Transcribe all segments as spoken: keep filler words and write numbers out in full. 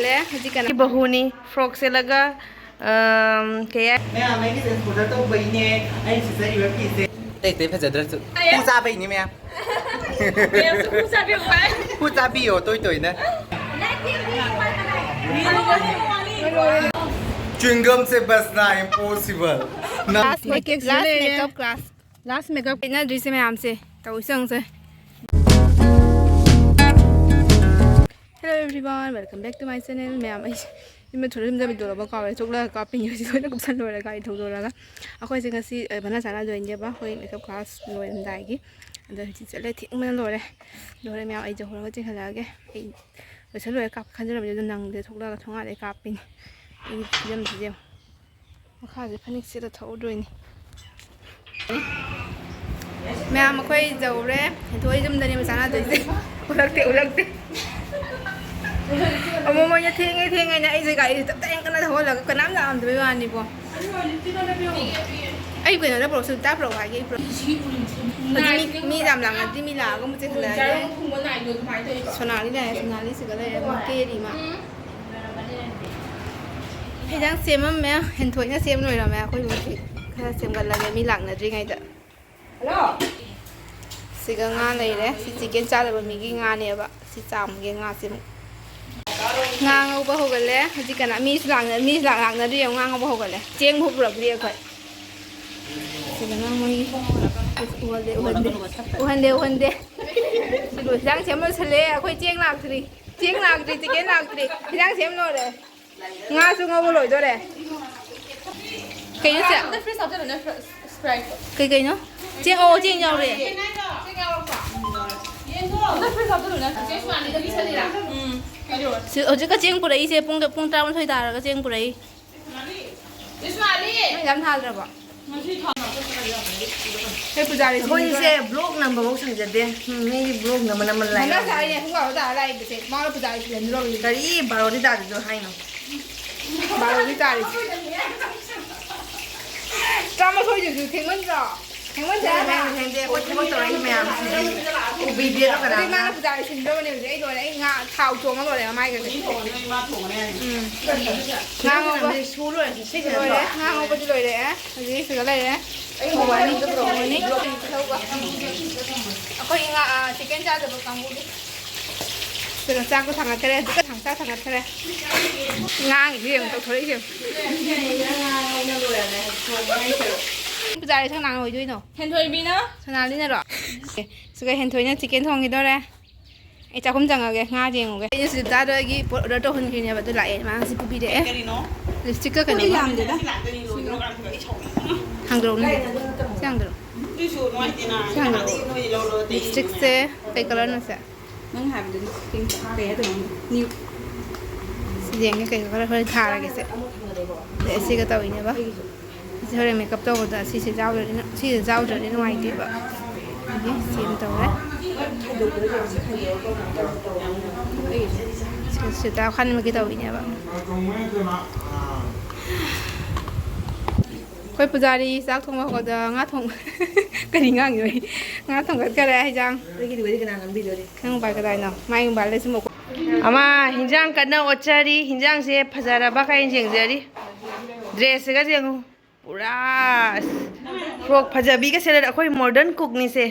ꯂꯦ ꯍꯧꯖꯤꯛ ꯀꯅꯥ ꯕꯍꯨꯅꯤ ꯐ꯭ꯔꯣꯛ ꯁꯦꯠꯂꯒ, ꯑꯝ, ꯀꯩ ꯍꯥꯏ- ꯃꯌꯥꯝ ꯑꯩꯒꯤ ꯁꯦꯟꯁ ꯑꯣꯔꯗꯔ ꯇꯧꯕꯩꯅꯦ ꯑꯩꯅ ꯁꯦꯠꯆꯔꯤꯕ ꯐꯤꯁꯦ꯫ ꯑꯇꯩ ꯑꯇꯩ ꯐꯖꯗ꯭ꯔꯁꯨ꯫ ꯍꯨ ꯆꯥꯕꯩꯅꯦ ꯃꯌꯥꯝ꯫ ꯃꯌꯥꯝꯁꯨ ꯍꯨ ꯆꯥꯕꯤꯌꯨ ꯍꯥꯏ꯫ ꯍꯨ ꯆꯥꯕꯤꯌꯣ ꯇꯣꯏ ꯇꯣꯏꯅ꯫ ꯆ꯭ꯋꯤꯡꯒꯝꯁꯦ ꯕꯁꯅ impossible꯫ ꯅꯪ ꯂꯥꯁ ꯃꯦꯀꯞ ꯂꯥꯁ ꯂꯩꯔꯦ꯫ Makeup class. ꯂꯥꯁ ꯃꯦꯀꯞ ꯍꯩꯅꯗ꯭ꯔꯤꯁꯦ ꯃꯌꯥꯝꯁꯦ꯫ ꯇꯧꯔꯤꯁꯦ ꯌꯦꯡꯉꯨꯁꯦ꯫ Hello everyone, welcome back to my channel. ꯃꯌꯥꯝ ꯑꯩꯁꯦ ꯌꯨꯝꯗ ꯊꯣꯛꯂꯛ-, ꯌꯨꯝꯗ ꯚꯤꯗꯤꯑꯣ ꯂꯧꯕ ꯀꯥꯎꯔꯦ꯫ ꯊꯣꯛꯂꯛꯑꯒ ꯀꯥꯞꯄꯤꯅꯤ꯫ ꯍꯧꯖꯤꯛ ꯂꯣꯏꯅ ꯀꯨꯞꯁꯜ ꯂꯣꯏꯔꯒ ꯒꯥꯔꯤ ꯊꯧꯗꯣꯔꯒ꯫ ꯑꯩꯈꯣꯏꯁꯦ ꯉꯁꯤ, ꯑ, ꯚꯅꯥ ꯆꯥꯟꯅꯗꯣꯏꯅꯦꯕ꯫ ꯑꯩꯈꯣꯏ ꯃꯦꯀꯞ ꯀ꯭ꯂꯥꯁ ꯂꯣꯏꯔꯝꯗꯥꯏꯒꯤ꯫ ꯑꯗꯣ ꯍꯧꯖꯤꯛ ꯆꯠꯂꯦ꯫ ꯊꯦꯡꯕꯅ ꯂꯣꯏꯔꯦ꯫ ꯂꯣꯏꯔꯦ ꯃꯌꯥꯝ, ꯑꯩ ꯖꯍꯣꯔꯒ ꯆꯦꯟꯈꯠꯂꯛꯑꯒꯦ꯫ ꯑꯩ ꯂꯣꯏꯁꯜ ꯂꯣꯏꯔꯦ ꯀꯥꯞꯀꯦ ꯈꯟꯖꯔꯝꯕꯅꯦ꯫ ꯑꯗꯣ ꯅꯪꯗꯦ꯫ ꯊꯣꯛꯂꯛꯑꯒ ꯊꯣꯡꯒꯥꯟꯗꯩ ꯀꯥꯞꯄꯤꯅꯤ꯫ ꯑꯩꯒꯤ ꯐꯤꯕꯝꯁꯤꯗꯤ ꯌꯦꯡꯉꯨ꯫ ꯃꯈꯥꯁꯦ ꯐꯅꯦꯛ ꯁꯦꯠꯂ ꯊꯣꯛꯎꯗꯣꯏꯅꯤ꯫ ꯃꯌꯥꯝ ꯑꯩꯈꯣꯏ ꯌꯧꯔꯦ꯫ ꯍꯦꯟꯊꯣꯛ ꯑꯩ ꯌꯨꯝꯗꯅꯦꯕ ꯆꯥꯟꯅꯗꯣꯏꯁꯦ꯫ ꯎꯠꯂꯛꯇꯦ, ꯎꯠꯂꯛꯇꯦ꯫ ꯑꯃꯨꯛ ꯃꯣꯏꯅ ꯊꯦꯡꯉꯦ, ꯊꯦꯡꯉꯦꯅ ꯑꯩꯁꯦ ꯒꯥꯔꯤꯁꯦ ꯇꯞ ꯇꯥꯏꯅ ꯀꯟꯅ ꯊꯧꯍꯜꯂꯒ ꯀꯅꯥꯝ ꯂꯥꯛꯑꯝꯗꯕꯩ ꯋꯥꯅꯤꯀꯣ꯫ ꯑꯩ ꯀꯩꯅꯣꯗ ꯄꯨꯔꯛꯁꯨ ꯇꯥ ꯄꯨꯔꯛꯑꯣ ꯍꯥꯏꯒꯦ꯫ ꯑꯩ ꯄꯨꯔꯛ-, ꯍꯧꯖꯤꯛ ꯃꯤ, ꯃꯤ ꯌꯥꯝ ꯂꯥꯛꯅꯗ꯭ꯔꯤ꯫ ꯃꯤ ꯂꯥꯛꯑꯒ ꯑꯃꯨꯛ ꯆꯦꯟꯈꯠꯂꯛꯑꯅꯤ꯫ ꯁꯣꯅꯥꯂꯤ ꯂꯥꯛꯑꯦ, ꯁꯣꯅꯥꯂꯤ ꯁꯤꯗ ꯂꯩꯔꯦ꯫ ꯑꯃꯨꯛ ꯀꯦꯔꯤ ꯃꯥ꯫ ꯍꯦꯟꯖꯥꯡ ꯁꯦꯝꯃꯝꯃꯦ꯫ ꯍꯦꯟꯊꯣꯏꯅ ꯁꯦꯝ ꯂꯣꯏꯔꯝꯃꯦ꯫ ꯑꯩꯈꯣꯏ ꯍꯧꯖꯤꯛ ꯈꯔ ꯁꯦꯝꯒꯠꯂꯒꯦ ꯃꯤ ꯂꯥꯛꯅꯗ꯭ꯔꯤꯉꯩꯗ꯫ ꯁꯤꯒ ꯉꯥ ꯂꯩꯔꯦ꯫ ꯁꯤ ꯆꯤꯀꯦꯟ ꯆꯥꯗꯕ ꯃꯤꯒꯤ ꯉꯥꯅꯦꯕ꯫ ꯁꯤ ꯆꯥꯝꯒꯦ ꯉꯥꯁꯦ ꯑꯃꯨꯛ꯫ ꯉꯥ ꯉꯧꯕ ꯍꯧꯒꯠꯂꯦ꯫ ꯍꯧꯖꯤꯛ ꯀꯅꯥ ꯃꯤꯁꯨ ꯂꯥꯛꯅ-, ꯃꯤꯁꯨ ꯂꯥꯛ-, ꯂꯥꯛꯅꯗ꯭ꯔꯤ ꯌꯦꯡꯉꯨ꯫ ꯉꯥ ꯉꯧꯕ ꯍꯧꯒꯠꯂꯦ꯫ ꯆꯦꯡ ꯐꯥꯎ ꯄꯨꯔꯛꯇ꯭ꯔꯤ ꯑꯩꯈꯣꯏ꯫ ꯁꯤꯗꯅ ꯃꯣꯏ ꯎꯍꯜꯂꯦ, ꯎꯍꯟꯗꯦ꯫ ꯎꯍꯟꯗꯦ, ꯎꯍꯟꯗꯦ꯫ ꯁꯤ ꯂꯣꯏ-, ꯍꯤꯟꯖꯥꯡ ꯁꯦꯝ ꯂꯣꯏꯁꯜꯂꯦ꯫ ꯑꯩꯈꯣꯏ ꯆꯦꯡ ꯂꯥꯛꯇ꯭ꯔꯤ꯫ ꯆꯦꯡ ꯂꯥꯛꯇ꯭ꯔꯤ, ꯆꯤꯀꯦꯟ ꯂꯥꯛꯇ꯭ꯔꯤ꯫ ꯍꯤꯟꯖꯥꯡ ꯁꯦꯝ ꯂꯣꯏꯔꯦ꯫ ꯉꯥꯁꯨ ꯉꯧꯕ ꯂꯣꯏꯗꯣꯔꯦ꯫ ꯀꯩꯅꯣ ꯁꯦ? ꯑꯝꯇ ꯐ꯭ꯔꯤꯖ ꯍꯥꯞꯆꯜꯂꯨꯅꯦ, ꯐ꯭ꯔ-, ꯁ꯭ꯄ꯭ꯔꯥꯏꯠꯇꯣ꯫ ꯀꯩ ꯀꯩꯅꯣ? ꯆꯦꯡ, ꯑꯣ, ꯆꯦꯡ ꯌꯥꯎꯔꯦ꯫ ꯆꯦꯡ ꯌꯥꯎꯔꯛꯄ꯭ꯔꯣ? ꯌꯦꯟꯗꯣ ꯑꯝꯇ ꯐ꯭ꯔꯤꯖ ꯍꯥꯞꯆꯜꯂꯨꯅꯦ꯫ ꯆꯦ ꯁꯨꯃꯥꯂꯤ, ꯑꯗꯨ ꯄꯤꯁꯜꯂꯤꯔꯥ? ꯎꯝ꯫ ꯀꯩꯗꯧꯔꯦ? ꯁꯤ ꯍꯧꯖꯤꯛꯀ ꯆꯦꯡ ꯄꯨꯔꯛꯏꯁꯦ ꯄꯨꯡ, ꯄꯨꯡ ꯇꯔꯥꯃꯥꯊꯣꯏ ꯇꯥꯔꯒ ꯆꯦꯡ ꯄꯨꯔꯛꯏ꯫ ꯅꯣꯏ ꯌꯥꯝ ꯊꯥꯗ꯭ꯔꯕꯣ? ꯑꯩꯈꯣꯏꯁꯦ ꯕ꯭ꯂꯣꯛ ꯅꯝꯕꯐꯧ ꯁꯪꯖꯗꯦ꯫ ꯎꯝ, ꯃꯤꯗꯤ ꯕ꯭ꯂꯣꯛ ꯅꯝꯃ ꯅꯝꯃ ꯂꯥꯛꯑꯦ꯫ ꯀꯔꯤ ꯕꯥꯔꯣꯗꯤ ꯇꯥꯔꯤꯗꯣ ꯍꯥꯏꯅꯣ? ꯕꯥꯔꯣꯗꯤ ꯇꯥꯔꯤꯁꯦ꯫ ꯇꯔꯥꯃꯥꯊꯣꯏꯗꯨꯁꯨ ꯊꯦꯡꯃꯟꯗ꯭ꯔꯣ? ꯍꯦꯡꯃꯟꯗ꯭ꯔꯦ ꯍꯥꯏꯕ꯫ ꯍꯦꯡꯗꯦ, ꯑꯩꯈꯣꯏ ꯊꯕꯛ ꯇꯧꯔꯛꯏ ꯃꯌꯥꯝꯁꯤꯗꯤ ꯎꯕꯤꯗꯦꯕ ꯀꯅꯥꯝꯇ꯫ ꯑꯗꯨꯗꯤ ꯃꯥꯅ ꯄꯨꯖꯥꯔꯤ ꯁꯤꯟꯗꯧꯕꯅꯦ ꯍꯧꯖꯤꯛ꯫ ꯑꯩ ꯂꯣꯏꯔꯦ꯫ ꯑꯩ ꯉꯥ ꯊꯥꯎ ꯊꯣꯡꯉ ꯂꯣꯏꯔꯦ ꯃꯃꯥꯏꯒꯁꯦ꯫ ꯎꯝ꯫ ꯉꯥ ꯉꯧꯕ ꯁꯨ ꯂꯣꯏꯔꯦ꯫ ꯉꯥ ꯉꯧꯕꯗꯤ ꯂꯣꯏꯔꯦ꯫ ꯍꯧꯖꯤꯛ ꯁꯤꯗ ꯂꯩꯔꯦ꯫ ꯊꯣꯡꯉꯅꯤ꯫ ꯑꯩꯈꯣꯏ ꯉꯥ, ꯑ, ꯆꯤꯛꯀꯟ ꯆꯥꯗꯕ ꯀꯥꯡꯕꯨꯒꯤ꯫ ꯀꯩꯅꯣ, ꯆꯥꯛꯇꯣ ꯊꯥꯡꯒꯠꯈ꯭ꯔꯦ꯫ ꯍꯧꯖꯤꯛ ꯆꯥꯛ ꯊꯥꯡꯒꯠꯈ꯭ꯔꯦ꯫ ꯉꯥꯡꯉꯤꯁꯦ ꯌꯦꯡꯉꯨ, ꯇꯧꯊꯣꯔꯛꯏꯁꯦ ꯌꯦꯡꯉꯨ꯫ ꯄꯨꯖꯥꯔꯤ ꯁꯪ ꯂꯥꯡ ꯑꯣꯏꯗꯣꯏꯅꯣ? ꯍꯦꯟꯊꯣꯏꯕꯤꯅ? ꯁꯣꯅꯥꯂꯤꯅꯔꯣ? ꯑꯦ, ꯁꯤꯒ ꯍꯦꯟꯊꯣꯏꯅ ꯆꯤꯛꯀꯟ ꯊꯣꯡꯈꯤꯗꯣꯔꯦ꯫ ꯑꯩ ꯆꯥꯛꯈꯨꯝ ꯆꯪꯉꯒꯦ, ꯉꯥ ꯌꯦꯡꯉꯨꯒꯦ꯫ ꯑꯩꯅ ꯁꯤꯗ ꯆꯥꯗꯣꯏꯒꯤ ꯄꯣꯠ ꯑꯣꯔꯗꯔ ꯇꯧꯍꯟꯈꯤꯕꯅꯦꯕ, ꯑꯗꯨ ꯂꯥꯛꯑꯦ꯫ ꯃꯥ ꯉꯁꯤ ꯄꯨꯕꯤꯔꯛꯑꯦ꯫ ꯀꯔꯤꯅꯣ? ꯂꯤꯞꯁꯇꯤꯛꯀ ꯀꯩꯅꯣꯒ꯫ ꯌꯥꯝꯗꯦꯗ꯫ ꯍꯥꯡꯗꯣꯔꯛꯎꯅꯦ꯫ ꯁꯤ ꯍꯥꯡꯗꯣꯔꯛꯑꯣ꯫ ꯁꯤ ꯍꯥꯡꯗꯣꯔꯛꯑꯣ꯫ ꯂꯤꯞꯁꯇꯤꯛꯁꯦ ꯀꯩ ꯀꯂꯔꯅꯣ ꯁꯦ? ꯅꯪ ꯍꯥꯏꯕꯗꯨꯅꯤ꯫ ꯄꯤꯡ ꯀꯩ ꯍꯥꯏꯗꯣꯏꯅꯣ? ꯅ꯭ꯌꯨ꯫ ꯁꯤ ꯌꯦꯡꯒꯦ, ꯀꯩ ꯀꯂꯔ ꯍꯣꯔꯦꯟ ꯊꯥꯔꯒꯦꯁꯦ꯫ ꯑꯗꯩ ꯑꯁꯤꯒ ꯇꯧꯋꯤꯅꯦꯕ꯫ ꯑꯁꯤ ꯍꯣꯔꯦꯟ ꯃꯦꯀꯞ ꯇꯧꯕꯗ ꯁꯤꯁꯦ ꯌꯥꯎꯗ꯭ꯔꯗꯤ ꯅꯨ-, ꯁꯤꯁꯦ ꯌꯥꯎꯗ꯭ꯔꯗꯤ ꯅꯨꯡꯉꯥꯏꯇꯦꯕ꯫ ꯑꯗꯒꯤ ꯁꯤ ꯑꯃ ꯇꯧꯔꯦ꯫ ꯁꯤ, ꯁꯤꯗ ꯈꯟꯕꯒꯤ ꯇꯧꯔꯤꯅꯦꯕ꯫ ꯑꯩꯈꯣꯏ ꯄꯨꯖꯥꯔꯤ ꯆꯥꯛ ꯊꯣꯡꯕ ꯍꯧꯒꯠꯗ ꯉꯥ ꯊꯣꯡ-, ꯀꯔꯤ ꯉꯥꯡꯉꯤꯅꯣ ꯑꯩ? ꯉꯥ ꯊꯣꯡꯒꯠꯈꯔꯦ ꯍꯤꯟꯖꯥꯡ꯫ ꯑꯩꯒꯤꯗꯤ ꯋꯥꯔꯤ ꯀꯅꯥ ꯉꯥꯡꯕꯤꯗꯣꯔꯤ? ꯅꯪ ꯎꯄꯥꯏ ꯀꯗꯥꯏꯅꯣ? ꯃꯥꯏ ꯃꯣꯕꯥꯏꯜꯗ ꯁꯨꯝ ꯑꯃ ꯍꯤꯟꯖꯥꯡ ꯀꯟꯅ ꯑꯣꯠꯆꯔꯤ꯫ ꯍꯤꯟꯖꯥꯡꯁꯦ ꯐꯖꯔꯕ ꯀꯥꯏꯅ ꯌꯦꯡꯖꯔꯤ꯫ ꯗ꯭ꯔꯦꯁꯁꯤꯒ ꯌꯦꯡꯉꯨ꯫ ꯄꯨꯔꯥ ꯐ꯭ꯔꯣꯛ ꯐꯖꯕꯤꯒ ꯁꯦꯠꯂꯦ꯫ ꯑꯩꯈꯣꯏ ꯃꯣꯗꯔꯟ ꯀꯨꯛꯅꯤꯁꯦ꯫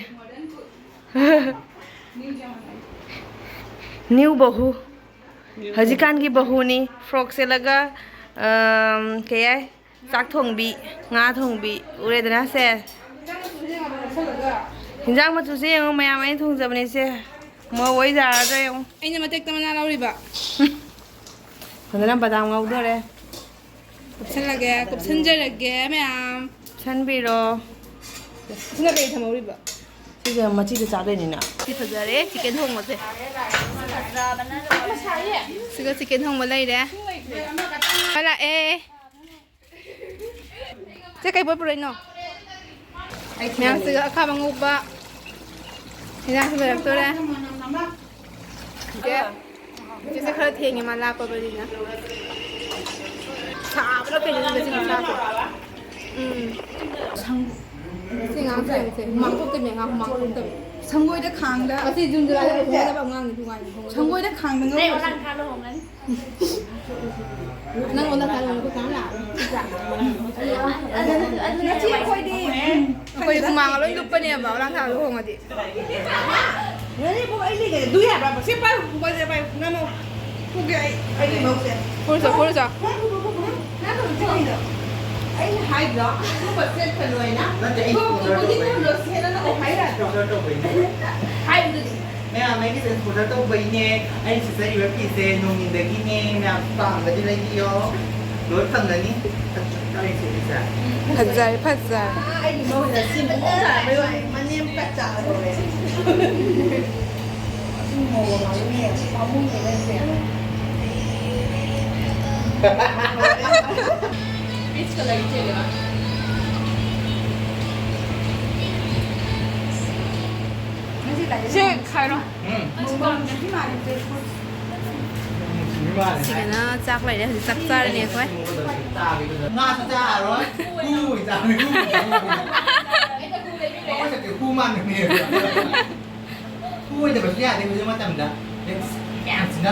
ꯅ꯭ꯌꯨ ꯕꯍꯨ꯫ ꯍꯧꯖꯤꯛꯀꯥꯟꯒꯤ ꯕꯍꯨꯅꯤ꯫ ꯐ꯭ꯔꯣꯛ ꯁꯦꯠꯂꯒ, ꯑꯝ, ꯀꯩ ꯍꯥꯏ? ꯆꯥꯛ ꯊꯣꯡꯕꯤ, ꯉꯥ ꯊꯣꯡꯕꯤ꯫ ꯎꯔꯦꯗꯅ ꯁꯦ? ꯍꯤꯟꯖꯥꯡ ꯃꯆꯨꯁꯦ ꯌꯦꯡꯉꯨ ꯃꯌꯥꯝ, ꯑꯩꯅ ꯊꯣꯡꯖꯕꯅꯦ ꯁꯦ꯫ ꯃꯧ ꯑꯣꯏ ꯌꯥꯔꯗ꯭ꯔꯥ ꯌꯦꯡꯉꯨ꯫ ꯑꯩꯅ ꯃꯇꯦꯛꯇ ꯃꯅꯥ ꯂꯧꯔꯤꯕ꯫ ꯐꯖꯅ ꯕꯗꯥꯝ ꯉꯧꯗꯣꯔꯦ꯫ ꯀꯨꯞꯁꯜꯂꯒꯦ, ꯀꯨꯞꯁꯟꯖꯔꯒꯦ ꯃꯌꯥꯝ꯫ ꯁꯟꯕꯤꯔꯣ꯫ ꯁꯤꯅ ꯀꯩ ꯊꯝꯍꯧꯔꯤꯕ? ꯁꯤꯁꯦ ꯃꯆꯤꯗ ꯆꯥꯗꯣꯏꯅꯤꯅ꯫ ꯁꯤ ꯐꯖꯔꯦ, ꯆꯤꯛꯀꯟ ꯊꯣꯡꯕꯁꯦ꯫ ꯁꯤꯒ ꯆꯤꯛꯀꯟ ꯊꯣꯡꯕ ꯂꯩꯔꯦ꯫ ꯍꯣꯏ, ꯂꯥꯛꯑꯦ꯫ ꯆꯦ, ꯀꯩ ꯄꯣꯠ ꯄꯨꯔꯛꯏꯅꯣ? ꯃꯌꯥꯝꯁꯤꯒ ꯑꯈꯥꯕ ꯉꯧꯕ꯫ ꯍꯤꯟꯖꯥꯡꯁꯨ ꯂꯣꯏꯔꯛꯇꯣꯔꯦ꯫ ꯆꯦ, ꯆꯦꯁꯦ ꯈꯔ ꯊꯦꯡꯉꯦ, ꯃꯥ ꯂꯥꯛꯄꯕꯅꯤꯅ꯫ ꯁꯥꯕꯅ ꯀꯩꯅꯣ ꯉꯁꯤ ꯅꯨꯡꯁꯥꯁꯦ꯫ ꯎꯝ꯫ ꯁꯪ-, ꯁꯤ ꯑꯉꯥꯡꯁꯦ ꯌꯦꯡꯉꯨꯁꯦ, ꯍꯨꯃꯥꯡ ꯊꯣꯛꯇꯕꯤ ꯑꯉꯥꯡ, ꯍꯨꯃꯥꯡ ꯊꯣꯛꯇꯕꯤ꯫ ꯁꯪꯒꯣꯏꯗ ꯈꯥꯡꯗ ꯁꯤ ꯖꯨꯟ ꯖꯨꯂꯥꯏꯗ ꯂꯨꯍꯣꯡꯒꯗꯕ ꯑꯉꯥꯡꯅꯤ, ꯅꯨꯡꯉꯥꯏꯅꯤ ꯂꯨꯍꯣꯡꯒꯗꯕ꯫ ꯁꯪꯒꯣꯏꯗ ꯈꯥꯡꯗ ꯅꯪ ꯉꯧꯔꯁꯤ꯫ ꯑꯣꯂꯥꯡ ꯊꯥ ꯂꯨꯍꯣꯡꯉꯅꯤ꯫ ꯅꯪ ꯑꯣꯂꯥꯡ ꯊꯥ ꯂꯨꯍꯣꯡꯉꯗꯤ ꯑꯩꯈꯣꯏ ꯀꯅꯥꯝ ꯂꯥꯛꯑꯔꯣꯏ꯫ ꯑꯗꯨ, ꯑꯗꯨ, ꯑꯗꯨꯅ ꯅꯆꯦ ꯑꯩꯈꯣꯏꯗꯤ ꯑꯩꯈꯣꯏ ꯍꯨꯃꯥꯡ ꯂꯣꯏ ꯂꯨꯞꯄꯅꯦꯕ ꯑꯣꯂꯥꯡ ꯊꯥ ꯂꯨꯍꯣꯡꯉꯗꯤ꯫ ꯉꯥꯏꯈꯣ, ꯑꯩ ꯂꯩꯒꯦ꯫ ꯗꯨꯏ ꯍꯥꯏꯕ꯭ꯔꯕ? ꯁꯦ ꯄꯥꯏꯌꯨ, ꯃꯣꯕꯥꯏꯜꯁꯦ ꯄꯥꯏꯌꯨ꯫ ꯅꯝꯃꯣ꯫ ꯐꯨꯒꯦ ꯑꯩ, ꯑꯩꯒꯤ ꯃꯧꯁꯦ꯫ ꯐꯨꯔꯨꯆꯣ, ꯐꯨꯔꯨꯆꯣ꯫ ꯅꯪ ꯀꯩꯅꯣ? ꯑꯩꯅ ꯍꯥꯏꯗ꯭ꯔꯣ? ꯑꯗꯨꯒꯨꯝꯕ ꯁꯦꯠꯀꯅꯣ ꯍꯥꯏꯅ? ꯅꯠꯇꯦ, ꯑꯩ ꯇꯣꯞ ꯇꯣꯞꯄꯗꯤ ꯇꯧꯕꯩꯅꯦ꯫ ꯈꯔ ꯂꯣꯠꯁꯦꯅ ꯑꯩ ꯍꯥꯏ ꯌꯥꯗ꯭ꯔꯣ? ꯁ꯭ꯄꯣꯟꯁꯔ ꯇꯧꯕꯩꯅꯦ꯫ ꯍꯥꯏꯕꯗꯨꯗꯤ꯫ ꯃꯌꯥꯝ, ꯑꯩꯒꯤ ꯁ꯭ꯄꯣꯟꯁꯔ ꯇꯧꯕꯩꯅꯦ꯫ ꯑꯩꯅ ꯁꯦꯠꯆꯔꯤꯕ ꯐꯤꯁꯦ ꯅꯣꯡꯏꯟꯗꯒꯤꯅꯦ꯫ ꯃꯌꯥꯝ ꯄꯥꯝꯃꯒꯗꯤ ꯂꯩꯕꯤꯌꯣ꯫ ꯂꯣꯏ ꯐꯪꯒꯅꯤ꯫ ꯐꯖꯔꯦ, ꯐꯖꯔꯦ꯫ ꯑꯩꯒꯤ ꯃꯧꯅ ꯁꯤ ꯃꯑꯣꯡ ꯇꯥꯕꯩ ꯋꯥꯅꯤ, ꯃꯅꯦꯝ ꯀꯠ ꯆꯥꯗꯧꯔꯦ꯫ ꯁꯤ ꯃꯧ ꯑꯃ ꯄꯥꯝꯃꯨꯏꯌꯦ ꯅꯪꯁꯦ꯫ Peach colour ꯆꯦꯜꯂꯦꯕ꯫ ꯁꯤ ꯈꯥꯏꯔꯣ꯫ ꯎꯝ꯫ ꯁꯤꯒꯅ ꯆꯥꯛ ꯂꯩꯔꯦ, ꯍꯧꯖꯤꯛ ꯆꯥꯛ ꯆꯥꯔꯅꯤ ꯑꯩꯈꯣꯏ꯫ ꯉꯥꯁꯨ ꯆꯥꯔꯔꯣꯏ꯫ ꯍꯨ ꯑꯣꯏ ꯆꯥꯔꯅꯤ, ꯍꯨ꯫ ꯑꯩꯈꯣꯏ ꯁꯛꯇꯤ ꯍꯨ ꯃꯥꯟꯕꯅꯦꯕ꯫ ꯍꯨ ꯑꯣꯏꯗꯕꯁꯨ ꯌꯥꯗꯦ ꯍꯧꯖꯤꯛ ꯃꯇꯝꯗ꯫ ꯃꯌꯥꯝꯁꯤꯅ,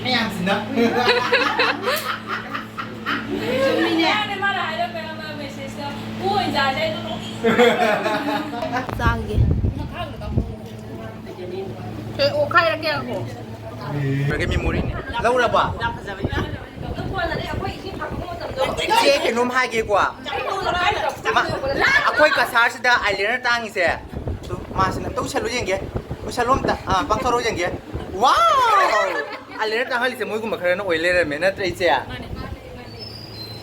ꯃꯌꯥꯝꯁꯤꯅ꯫ ꯆꯨꯝꯃꯤꯅꯦ꯫ ꯃꯥꯅ ꯍꯥꯏꯔꯝꯃꯦ ꯑꯃ message ꯇ, "ꯍꯨ ꯑꯣꯏꯅ ꯆꯥꯁꯦ, ꯑꯩꯗꯣ ꯅꯣꯛꯅꯤꯡꯉꯦ꯫" ꯆꯥꯒꯦ꯫ ꯑꯦ, ꯑꯣꯈꯥꯏꯔꯛꯀꯦ ꯉꯥꯏꯈꯣ꯫ ꯃꯦꯃꯣꯔꯤꯅꯦ꯫ ꯂꯧꯔꯕꯣ? ꯏꯆꯦ, ꯀꯩꯅꯣꯝ ꯍꯥꯏꯒꯦꯀꯣ꯫ ꯃꯥ, ꯑꯩꯈꯣꯏ ꯀꯁꯥꯔꯁꯤꯗ eyeliner ꯇꯥꯡꯉꯤꯁꯦ꯫ ꯇꯨ, ꯃꯥꯁꯤꯅ ꯑꯝꯇ ꯎꯁꯜꯂꯨ ꯌꯦꯡꯒꯦ꯫ ꯎꯁꯜꯂꯨ ꯑꯝꯇ꯫ ꯑꯥ, ꯄꯥꯡꯊꯣꯔꯛꯎ ꯌꯦꯡꯒꯦ꯫ Wow! Eyeliner ꯇꯥꯡꯍꯜꯂꯤꯁꯦ ꯃꯣꯏꯒꯨꯝꯕ ꯈꯔꯅ ꯑꯣꯏ ꯂꯩꯔꯝꯃꯦ, ꯅꯠꯇ꯭ꯔ ꯏꯆꯦ? ꯃꯥꯅꯦ, ꯃꯥꯅꯦ, ꯃꯥꯅꯦ꯫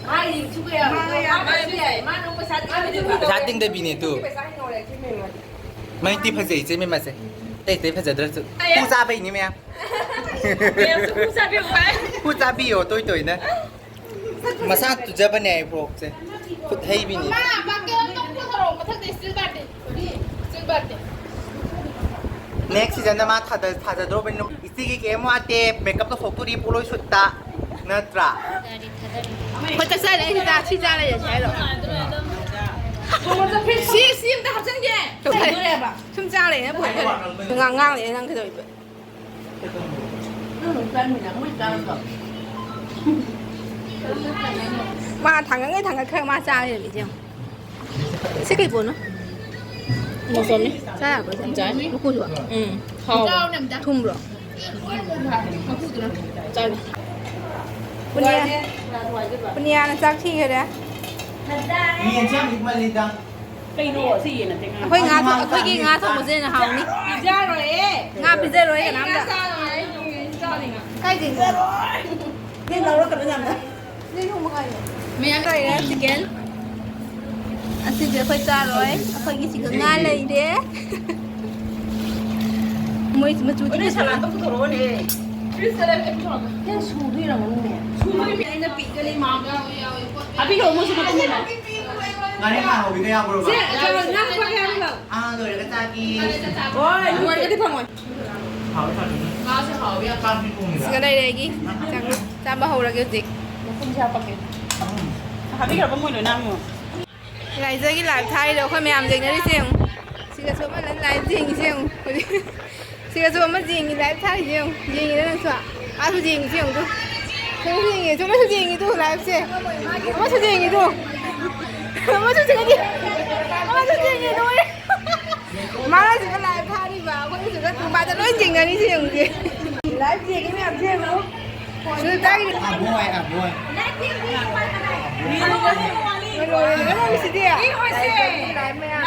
ꯃꯥꯅ ꯌꯥꯝ ꯊꯨꯕ ꯌꯥꯔꯣꯏ꯫ ꯃꯥꯅ ꯌꯥꯝ ꯃꯥꯅ ꯌꯥꯝ ꯄꯩꯁꯥ ꯇꯤꯡꯗꯕꯤꯗ꯫ ꯄꯩꯁꯥ ꯇꯤꯡꯗꯕꯤꯅꯦ ꯇꯨ꯫ ꯄꯩꯁꯥ ꯍꯦꯟꯅ ꯑꯣꯏꯔꯦ, ꯏꯆꯦ ꯃꯦꯝꯃꯗꯤ꯫ ꯃꯩꯇꯤ ꯐꯖꯩ, ꯏꯆꯦ ꯃꯦꯝꯃꯁꯦ꯫ ꯑꯇꯩ ꯑꯇꯩ ꯐꯖꯗ꯭ꯔꯁꯨ꯫ ꯑꯌꯥ꯫ ꯍꯨ ꯆꯥꯕꯩꯅꯦ ꯃꯌꯥꯝ꯫ ꯃꯦꯝꯁꯨ ꯍꯨ ꯆꯥꯕꯤꯌꯨ ꯍꯥꯏ꯫ ꯍꯨ ꯆꯥꯕꯤꯌꯣ ꯇꯣꯏ ꯇꯣꯏꯅ꯫ ꯃꯁꯥ ꯇꯨꯖꯕꯅꯦ ꯑꯩ ꯐ꯭ꯔꯣꯛꯁꯦ꯫ ꯈꯨꯠ ꯍꯩꯕꯤꯅꯤ꯫ ꯃꯥ ꯕꯛꯀꯦꯠ ꯑꯝꯇ ꯄꯨꯊꯣꯔꯛꯑꯣ, ꯃꯊꯛꯇ steel ꯕꯥꯇꯤꯟ꯫ Steel ꯕꯥꯇꯤꯟ꯫ Next season ꯗ ꯃꯥ ꯊꯥꯗ-, ꯊꯥꯖꯗ꯭ꯔꯣꯕꯅꯤ꯫ ꯏꯆꯦꯒꯤ ꯀꯩꯝ ꯋꯥꯠꯇꯦ, ꯃꯦꯀꯞ ꯇꯧꯊꯣꯛꯇꯣꯔꯤ ꯄꯣꯠꯂꯣꯏ ꯁꯨꯠꯇ꯫ ꯅꯠꯇ꯭ꯔꯥ? ꯍꯣꯏ, ꯆꯥꯛ ꯆꯥꯔꯦ, ꯑꯩ ꯆꯥꯛ ꯁꯤ ꯆꯥꯔꯦ ꯍꯥꯏꯔꯣ? ꯁꯤ ꯁꯤ ꯑꯝꯇ ꯍꯥꯞꯆꯤꯟꯒꯦ꯫ ꯀꯩꯗꯧꯔꯦꯕ? ꯁꯨꯝ ꯆꯥ ꯂꯩꯅ ꯄꯨꯍꯟꯈ꯭ꯔꯦ꯫ ꯉꯥꯡ ꯉꯥꯡ ꯂꯩꯅ ꯅꯪ ꯀꯩꯗꯧꯔꯤꯕ? ꯅꯪ ꯆꯥꯅꯤꯡꯉꯤꯅ ꯃꯣꯏ ꯆꯥꯔꯒ꯫ ꯃꯥ ꯊꯥꯡꯒꯠꯉꯩ ꯊꯥꯡꯒꯠꯈ꯭ꯔꯒ ꯃꯥ ꯆꯥ ꯂꯩꯔꯝꯃꯤꯁꯦ ꯌꯦꯡꯉꯣ꯫ ꯁꯤ ꯀꯩ ꯄꯣꯠꯅꯣ? ꯃꯣꯁꯣꯝꯅꯤ꯫ ꯆꯥ ꯌꯥꯕ꯭ꯔꯣ? ꯌꯥꯏ꯫ ꯃꯀꯨꯁꯨ? ꯎꯝ꯫ ꯍꯥꯎꯕ꯫ ꯊꯨꯝꯕ꯭ꯔꯣ? ꯆꯥꯒꯦ꯫ ꯄꯨꯅꯤꯌꯥ-, ꯄꯨꯅꯤꯌꯥꯅ ꯆꯥꯛ ꯊꯤꯈꯔꯦ꯫ ꯌꯦꯟꯁꯦ ꯌꯥꯝ ꯂꯤꯛꯃꯜꯂꯤꯗ꯫ ꯀꯩꯅꯣ ꯁꯤ ꯌꯦꯟ ꯅꯠꯇꯦ ꯉꯥ꯫ ꯑꯩꯈꯣꯏ ꯉꯥ ꯊꯣ-, ꯑꯩꯈꯣꯏꯒꯤ ꯉꯥ ꯊꯣꯡꯕꯁꯦ ꯍꯦꯟꯅ ꯍꯥꯎꯅꯤ꯫ ꯄꯤꯖꯔꯣꯏꯌꯦ꯫ ꯉꯥ ꯄꯤꯖꯔꯣꯏ ꯀꯅꯥꯝꯇ꯫ ꯑꯩ ꯉꯥ ꯆꯥꯔꯣꯏ꯫ ꯀꯥꯏꯗꯩꯅꯣ? ꯅꯪ ꯂꯧꯔꯛꯀꯅꯨ ꯌꯥꯝꯅ꯫ ꯃꯌꯥꯝ ꯂꯩꯔꯦ chicken꯫ ꯑꯁꯤꯗꯤ ꯑꯩꯈꯣꯏ ꯆꯥꯔꯣꯏ꯫ ꯑꯩꯈꯣꯏꯒꯤ chicken ꯉꯥ ꯂꯩꯔꯦ꯫ ꯃꯣꯏ ꯃꯆꯨꯗꯤ ꯑꯗꯨ ꯐꯖꯩ꯫ ꯁꯂꯥꯗꯇꯣ ꯄꯨꯊꯣꯔꯛꯑꯣꯅꯦ꯫ ꯐ꯭ꯔꯤꯖꯇ ꯂꯩꯕ ꯄꯨꯊꯣꯔꯛꯑꯣ꯫ ꯅꯪ ꯁꯨꯗꯣꯏꯔꯝꯒꯅꯤꯅꯦ꯫ ꯁꯨꯗꯣꯏꯅꯦ꯫ ꯑꯩꯅ ꯄꯤꯛꯀꯅꯤ ꯃꯥꯒ꯫ ꯍꯥꯞꯄꯤꯔꯛꯑꯣ ꯃꯣꯏꯁꯨ ꯃꯇꯨꯡ ꯏꯟꯅ꯫ ꯉꯥꯔꯤ ꯉꯥ ꯍꯧꯕꯤꯒ ꯌꯥꯎꯕ꯭ꯔꯣ? ꯁꯦ, ꯉꯥ ꯂꯨꯄꯥ ꯀꯌꯥ ꯄꯤꯕ? ꯑꯥ, ꯂꯣꯏꯔꯒ ꯆꯥꯒꯦ꯫ ꯍꯣꯏ, ꯂꯣꯏꯔꯒꯗꯤ ꯐꯪꯉꯣꯏ꯫ ꯁꯤꯒ ꯂꯩꯔꯦ ꯑꯩꯒꯤ ꯆꯥꯛ ꯆꯥꯕ ꯍꯧꯔꯒꯦ ꯍꯧꯖꯤꯛ꯫ ꯃꯈꯨꯝꯁꯦ ꯍꯥꯞꯄꯛꯀꯦ꯫ ꯍꯥꯞꯄꯤꯈ꯭ꯔꯕ ꯃꯣꯏ ꯂꯣꯏꯅ ꯑꯃꯨꯛ? ꯂꯥꯏꯖꯒꯤ live ꯊꯥꯔꯤꯗꯣ ꯑꯩꯈꯣꯏ ꯃꯌꯥꯝ ꯌꯦꯡꯅꯔꯤꯁꯦ ꯌꯦꯡꯉꯨ꯫ ꯁꯤꯗꯁꯨ ꯑꯃꯅ live ꯌꯦꯡꯉꯤꯁꯦ ꯌꯦꯡꯉꯨ꯫ ꯍꯧꯖꯤꯛ ꯁꯤꯗꯁꯨ ꯑꯃ ꯌꯦꯡꯉꯤ, live ꯊꯥꯔꯤꯁꯦ ꯌꯦꯡꯉꯨ꯫ ꯌꯦꯡꯉꯤꯔ ꯅꯪꯁꯨ? ꯑꯥꯁꯨ ꯌꯦꯡꯉꯤꯁꯦ ꯌꯦꯡꯉꯨ ꯇꯨ꯫ ꯁꯤꯗꯁꯨ ꯌꯦꯡꯉꯤ, ꯁꯣꯝꯗꯁꯨ ꯌꯦꯡꯉꯤ ꯇꯨ live ꯁꯦ꯫ ꯑꯃꯁꯨ ꯌꯦꯡꯉꯤ ꯇꯨ꯫ ꯑꯃꯁꯨ ꯌꯦꯡꯉꯤ꯫ ꯑꯃꯁꯨ ꯌꯦꯡꯉꯤ ꯇꯨ꯫ ꯃꯥꯅ ꯁꯤꯗ live ꯊꯥꯔꯤꯕ, ꯑꯩꯈꯣꯏꯅ ꯁꯤꯗ ꯇꯨꯝꯕꯥꯗ ꯂꯣꯏ ꯌꯦꯡꯅꯔꯤꯁꯦ ꯌꯦꯡꯉꯨꯁꯦ꯫ Live ꯌꯦꯡꯉꯤ ꯃꯌꯥꯝꯁꯦ ꯌꯦꯡꯉꯨ꯫ ꯁꯤꯗ ꯇꯥꯔꯤꯁꯦ꯫ ꯑꯕꯣꯏ, ꯑꯕꯣꯏ꯫ ꯂꯣꯏꯔꯦ, ꯂꯣꯏꯔꯦ, ꯂꯣꯏꯔꯦ, ꯁꯤꯗꯤ꯫ Live ꯃꯌꯥꯝ꯫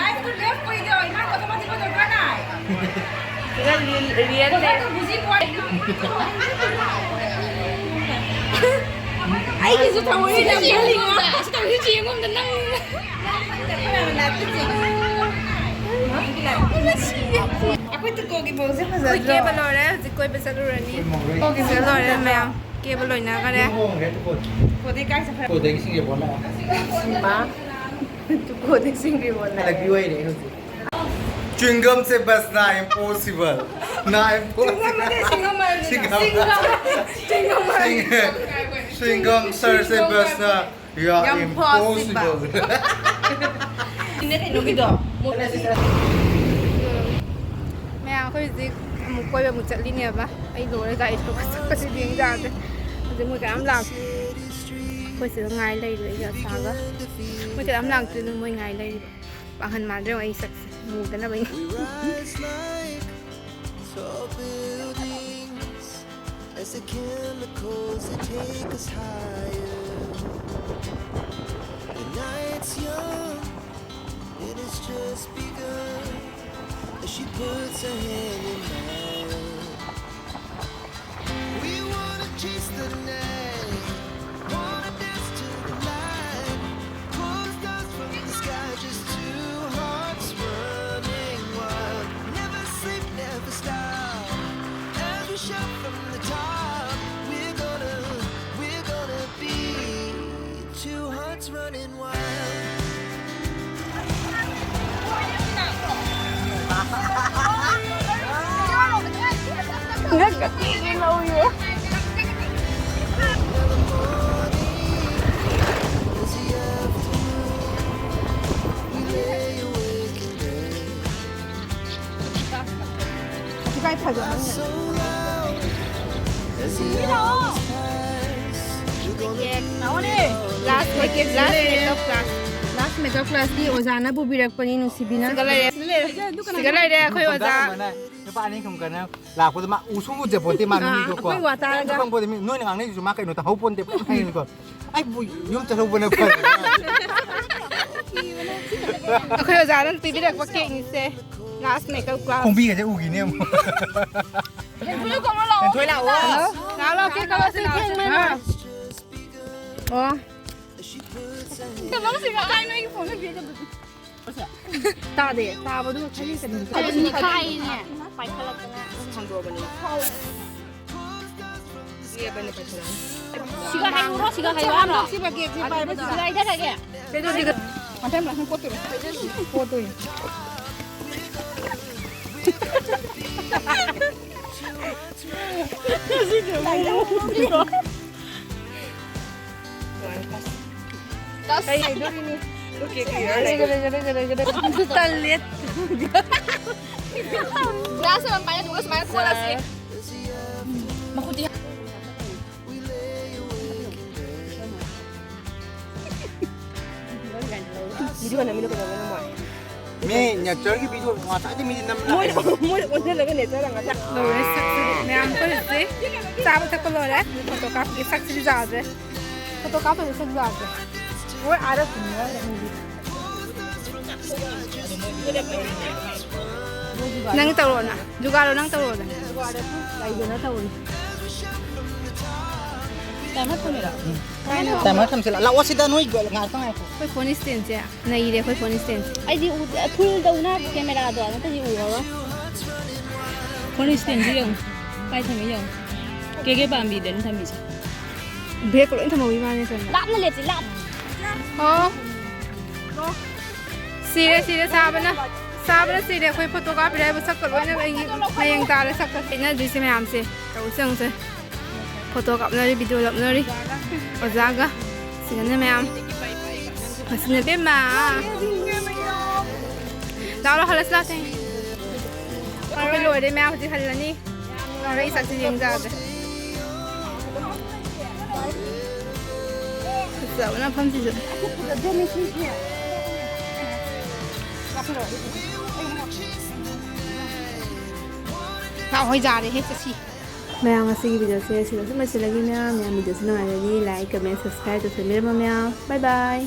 ꯑꯩꯒꯤꯁꯨ ꯊꯑꯣꯏꯅ ꯌꯦꯡꯉꯣ꯫ ꯁꯤ ꯇꯧꯔꯤꯁꯤ ꯌꯦꯡꯉꯣ ꯑꯝꯇ ꯅꯪ꯫ ꯑꯩꯈꯣꯏ ꯇꯨꯀꯣꯒꯤ ꯃꯧꯁꯦ ꯐꯖꯗ꯭ꯔꯣ? ꯑꯩꯈꯣꯏ ꯀꯦꯕ ꯂꯣꯏꯔꯦ, ꯍꯧꯖꯤꯛ ꯀꯣꯏꯕ ꯆꯠꯂꯨꯔꯅꯤ꯫ ꯀꯦꯕ ꯂꯣꯏꯔꯦ ꯃꯌꯥꯝ, ꯀꯦꯕ ꯂꯣꯏꯅꯈꯔꯦ꯫ ꯇꯨꯀꯣꯗꯤ ꯀꯥꯏ ꯆꯠꯈ꯭ꯔꯦ? ꯇꯨꯀꯣꯗꯒꯤ ꯁꯤꯡꯖꯨ ꯕꯣꯟ ꯂꯥꯛꯑꯦ꯫ ꯏꯃꯥ, ꯇꯨꯀꯣꯗꯒꯤ ꯁꯤꯡꯖꯨ ꯕꯣꯟ ꯂꯥꯛꯑꯦ꯫ ꯍꯜꯂꯛꯄꯤ ꯑꯣꯏꯔꯦ ꯍꯧꯖꯤꯛ꯫ Chewing gum se bachna impossible. Na impossible. Chewing gum ꯅꯠꯇꯦ, chewing gum ꯍꯥꯏꯕꯅꯤꯗ꯫ Chewing gum. Chewing gum ꯍꯥꯏꯕꯅꯤꯗ꯫ Chewing gum, sir, se bachna. Yeah, impossible. Impossible. ꯀꯩꯅꯣꯒꯤꯗꯣ꯫ ꯃꯌꯥꯝ, ꯑꯩꯈꯣꯏ ꯍꯧꯖꯤꯛ ꯑꯃꯨꯛ ꯀꯣꯏꯕ ꯑꯃꯨꯛ ꯆꯠꯂꯤꯅꯦꯕ꯫ ꯑꯩ ꯂꯣꯏꯔꯦ, ꯒꯥꯔꯤ ꯊꯧꯕ ꯆꯠꯄꯁꯤꯗꯤ ꯌꯦꯡ ꯌꯥꯗ꯭ꯔꯦ꯫ ꯍꯧꯖꯤꯛ ꯃꯣꯏ ꯀꯌꯥꯝ ꯂꯥꯛꯇꯦ꯫ ꯑꯩꯈꯣꯏ ꯁꯤꯗ ꯉꯥꯏ ꯂꯩꯔꯤꯕ ꯑꯩꯒ ꯑꯁꯥꯒ꯫ ꯃꯣꯏ ꯀꯌꯥꯝ ꯂꯥꯛꯇ꯭ꯔꯤꯅꯣ, ꯃꯣꯏ ꯉꯥꯏ ꯂꯩꯔꯤꯕ꯫ ꯄꯥꯡꯍꯟ ꯃꯥꯟꯗ꯭ꯔꯦ ꯑꯩ ꯁꯛꯁꯦ ꯃꯨꯗꯅꯕ ꯑꯩꯅ꯫ Tall buildings as the chemicals they take us higher. The night's young, it has just begun. As she puts her hand in mine, we wanna chase the night, wanna dance to the light. Pulls stars from the sky, just two hearts running wild. Never sleep, never stop. As we shout from the top, we're gonna, we're gonna be two hearts running wild. Last makeup class. Last makeup ꯀ꯭ꯂꯥꯁꯀꯤ ꯑꯣꯖꯥꯅ ꯄꯨꯕꯤꯔꯛꯄꯅꯤ, ꯅꯨꯡꯁꯤꯕꯤꯅ꯫ ꯁꯤꯒ ꯂꯩꯔꯦ꯫ ꯁꯤꯒ ꯂꯩꯔꯦ ꯑꯩꯈꯣꯏ ꯑꯣꯖꯥ꯫ ꯅꯨꯄꯥ ꯑꯅꯤ ꯈꯪꯒꯅ ꯂꯥꯛꯄꯗ ꯃꯥ ꯎꯁꯨ ꯎꯖꯄꯣꯠꯇꯦ, ꯃꯥ ꯑꯥ, ꯃꯤꯗꯣꯀꯣ꯫ ꯑꯩꯈꯣꯏ ꯋꯥ ꯇꯥꯔꯒ꯫ ꯑꯝꯇ ꯈꯪꯄꯣꯠꯇꯦ, ꯃꯤ ꯅꯣꯏꯅ ꯉꯥꯡꯅꯩꯗꯨꯁꯨ ꯃꯥ ꯀꯩꯅꯣ ꯇꯥꯍꯧꯄꯣꯟꯇꯦ ꯄꯨꯂꯞ ꯍꯥꯏꯌꯦꯅꯀꯣ꯫ ꯑꯩꯕꯨ ꯌꯨꯝ ꯆꯠꯍꯧꯕꯅ ꯐꯔꯦ꯫ ꯑꯩꯈꯣꯏ ꯑꯣꯖꯥꯅ ꯄꯤꯕꯤꯔꯛꯄ ꯀꯦꯛꯅꯤꯁꯦ꯫ ꯂꯥꯁ ꯃꯦꯀꯞ ꯀ꯭ꯂꯥꯁ꯫ ꯈꯣꯡꯕꯤꯒꯁꯦ ꯎꯈꯤꯅꯦ ꯑꯃꯨꯛ꯫ ꯊꯣꯏ ꯂꯥꯛꯑꯣ꯫ ꯂꯥꯛꯑꯣ, ꯂꯥꯛꯑꯣ, ꯀꯦꯛ ꯀꯛꯂꯁꯤ, ꯊꯦꯡꯃꯟ꯫ ꯑꯣ꯫ ꯀꯩꯅꯣꯁꯤꯒ ꯑꯩ ꯅꯣꯏꯒꯤ ꯐꯣꯟꯗ ꯄꯤꯔꯛꯀꯗꯕꯁꯦ꯫ ꯇꯥꯗꯦ꯫ ꯇꯥꯕꯗꯨ ꯈꯪꯉꯤ ꯀꯩꯅꯣ꯫ ꯑꯗꯨ ꯅꯤꯈꯥꯏꯅꯦ꯫ ꯄꯥꯏꯈꯠꯂꯛꯇꯅ꯫ ꯍꯪꯗꯣꯛꯑꯕꯅꯤ꯫ ꯁꯤꯒ ꯍꯩꯔꯨꯔꯣ, ꯁꯤꯒ ꯍꯩꯔꯨꯔꯣ꯫ ꯁꯤꯕ ꯀꯦꯛꯁꯤ ꯄꯥꯏꯕ ꯁꯤꯒ ꯍꯩꯊꯔꯒꯦ꯫ ꯀꯩꯅꯣꯁꯤꯒ꯫ ꯃꯊꯪ ꯃꯊꯪ ꯀꯣꯠꯇꯣꯏꯔꯣ? ꯀꯣꯠꯇꯣꯏꯅꯤ꯫ ꯀꯩ ꯍꯩꯗꯣꯔꯤꯅꯤ? ꯇꯜꯂꯦ꯫ ꯒ꯭ꯂꯥꯁ ꯑꯃ ꯄꯥꯏꯔꯦ, ꯑꯗꯨꯒ ꯁꯨꯃꯥꯏꯅ ꯀꯣꯠꯂꯁꯤ꯫ ꯃꯈꯨꯠꯇꯤ ꯚꯤꯗꯤꯑꯣ ꯅꯝꯃꯤꯗꯣ ꯀꯩꯗꯧꯕꯅꯣ ꯃꯣꯏ? ꯃꯤ ꯅꯦꯆꯔꯒꯤ ꯚꯤꯗꯤꯑꯣ ꯉꯁꯥꯏꯗꯩ ꯃꯤꯗꯤ ꯅꯝ ꯃꯣꯏ, ꯂꯥꯛꯑꯦ꯫ ꯃꯣꯏ ꯑꯣꯟꯁꯤꯜꯂꯒ ꯅꯦꯆꯔ ꯉꯥꯛꯇ꯫ ꯂꯣꯏꯔꯦ ꯁꯛꯁꯤꯗꯤ꯫ ꯃꯌꯥꯝ ꯑꯩꯈꯣꯏ ꯍꯧꯖꯤꯛ ꯆꯥꯕ ꯊꯛꯄ ꯂꯣꯏꯔꯦ꯫ ꯐꯣꯇꯣ ꯀꯥꯞꯄꯒꯤ ꯁꯛꯁꯤꯗꯤ ꯌꯥꯗ꯭ꯔꯦ꯫ ꯐꯣꯇꯣ ꯀꯥꯞꯄꯒꯤ ꯁꯛ ꯌꯥꯗ꯭ꯔꯦ꯫ ꯃꯣꯏ ꯑꯥꯗ ꯄꯨꯟꯅ ꯃꯤꯗꯤ꯫ ꯅꯪ ꯇꯧꯔꯛꯑꯣꯅ꯫ ꯖꯨꯒꯥꯔꯣ ꯅꯪ ꯇꯧꯔꯛꯑꯣꯗꯅ꯫ ꯂꯩꯗꯅ ꯇꯧꯔꯤ꯫ ꯇꯥꯏꯃꯔ ꯊꯝꯃꯤꯔꯣ? ꯇꯥꯏꯃꯔ ꯊꯝꯁꯤꯜꯂꯣ꯫ ꯂꯥꯛꯑꯣ ꯁꯤꯗ ꯅꯣꯏ ꯉꯥꯏꯍꯥꯛꯇꯪ ꯉꯥꯏꯈꯣ꯫ ꯑꯩꯈꯣꯏ ꯐꯣꯟ ꯏꯁꯇꯦꯟꯁꯦ ꯌꯥꯝ ꯅꯩꯔꯦ, ꯑꯩꯈꯣꯏ ꯐꯣꯟ ꯏꯁꯇꯦꯟꯁꯦ꯫ ꯑꯩꯗꯤ ꯎꯗꯦ, ꯐꯨꯜ ꯇꯧꯅ ꯀꯦꯃꯦꯔꯥꯗꯣ ꯅꯠꯇ꯭ꯔꯗꯤ ꯎꯔꯔꯣꯏ꯫ ꯐꯣꯟ ꯏꯁꯇꯦꯟꯁꯦ ꯌꯦꯡꯉꯨ꯫ ꯀꯥꯏ ꯊꯝꯃꯤ ꯌꯦꯡꯉꯨ꯫ ꯀꯦꯒꯦ ꯄꯥꯝꯕꯤꯗꯅꯤ ꯊꯝꯃꯤꯁꯦ꯫ ꯕ꯭ꯔꯦꯛ ꯂꯣꯏ ꯊꯝꯍꯧꯔꯤ ꯃꯥꯅꯦ ꯁꯣꯝꯗ꯫ ꯂꯥꯞꯅ ꯂꯦꯞꯁꯤ, ꯂꯥꯞ-, ꯑꯣ꯫ ꯁꯤꯔꯦ, ꯁꯤꯔꯦ, ꯁꯥꯕꯅ꯫ ꯁꯥꯕꯅ ꯁꯤꯔꯦ꯫ ꯑꯩꯈꯣꯏ ꯐꯣꯇꯣ ꯀꯥꯞꯄꯤꯔꯦ ꯍꯥꯏꯕ ꯁꯛꯀ ꯂꯣꯏꯅ ꯑꯩꯒꯤ ꯃꯌꯦꯡ ꯇꯥꯔꯦ ꯁꯛꯀ꯫ ꯁꯤꯅꯗ꯭ꯔꯤꯁꯦ ꯃꯌꯥꯝꯁꯦ꯫ ꯇꯧꯁꯦ ꯌꯦꯡꯉꯨꯁꯦ꯫ ꯐꯣꯇꯣ ꯀꯥꯞꯅꯔꯤ, ꯚꯤꯗꯤꯑꯣ ꯂꯧꯅꯔꯤ ꯑꯣꯖꯥꯒ꯫ ꯁꯤꯗꯅ ꯃꯌꯥꯝ꯫ ꯃꯁꯤꯅ ꯕꯦꯝꯃ꯫ ꯂꯥꯛꯑꯣ, ꯂꯥꯛꯑꯣ, ꯍꯜꯂꯁꯤ ꯂꯥꯛꯑꯣ, ꯊꯦꯡꯉꯦ꯫ ꯑꯩꯈꯣꯏ ꯂꯣꯏꯔꯦ ꯃꯌꯥꯝ, ꯍꯧꯖꯤꯛ ꯍꯜꯂꯅꯤ꯫ ꯂꯣꯏꯔꯦ, ꯑꯩ ꯁꯛꯁꯤ ꯌꯦꯡꯖꯔꯒꯦ꯫ ꯐꯖꯕ ꯃꯐꯝꯁꯤꯁꯨ꯫ ꯂꯥꯛꯑꯣ, ꯍꯣꯏ, ꯌꯥꯔꯦꯍꯦ, ꯆꯠꯁꯤ꯫ ꯃꯌꯥꯝ, ꯉꯁꯤꯒꯤ ꯚꯤꯗꯤꯑꯣꯁꯦ ꯁꯤꯗ ꯁꯨꯝ ꯂꯣꯏꯁꯤꯜꯂꯒꯦ ꯃꯌꯥꯝ꯫ ꯃꯌꯥꯝ ꯚꯤꯗꯤꯑꯣꯁꯦ ꯅꯨꯡꯉꯥꯏꯔꯗꯤ like, comment, subscribe ꯇꯧꯁꯟꯕꯤꯔꯝꯃꯣ ꯃꯌꯥꯝ꯫ Bye bye꯫